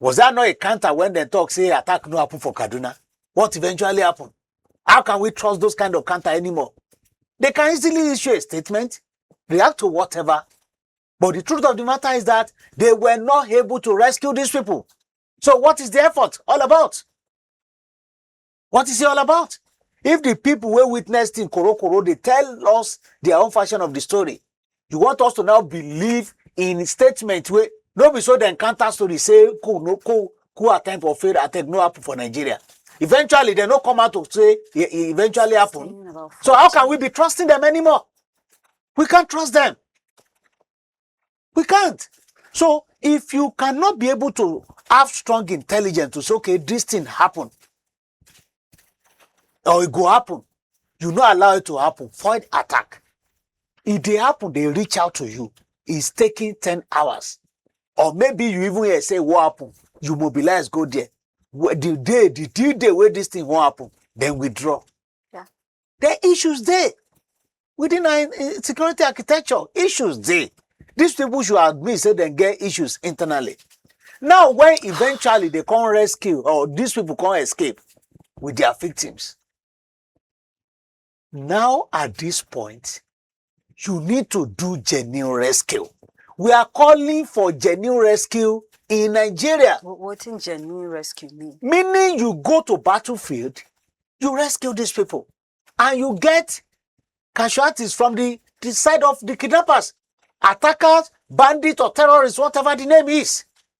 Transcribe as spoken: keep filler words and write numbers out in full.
Was that not a counter when they talk say attack no happen for Kaduna? What eventually happened? How can we trust those kind of counter anymore? They can easily issue a statement, react to whatever. But the truth of the matter is that they were not able to rescue these people. So what is the effort all about? What is it all about? If the people wey witness thing koro koro dey tell us their own version of the story, you want us to now believe in statement wey no be so dem counter story say coup no coup coup attempt or failed attempt no happen for Nigeria. Eventually, dem no come out to say e e eventually happen. So how can we be trusting them anymore? We can't trust them. We can't. So if you cannot be able to have strong intelligence to say, okay, this thing happened, or it go happen, you no allow it to happen, foil attack. If they happen, they reach out to you. It's taking ten hours. Or maybe you even hear say what happened, you mobilize, go there. Wh- The day, the due day where this thing won't happen, then withdraw. Yeah. There are issues there. Within our uh, security architecture, issues there. These people should admit say they get issues internally. Now, when eventually they can't rescue or these people can't escape with their victims, now at this point, you need to do genuine rescue. We are calling for genuine rescue in Nigeria. What in genuine rescue mean? Meaning you go to battlefield, you rescue these people, and you get casualties from the, the side of the kidnappers, attackers, bandits, or terrorists, whatever the name is.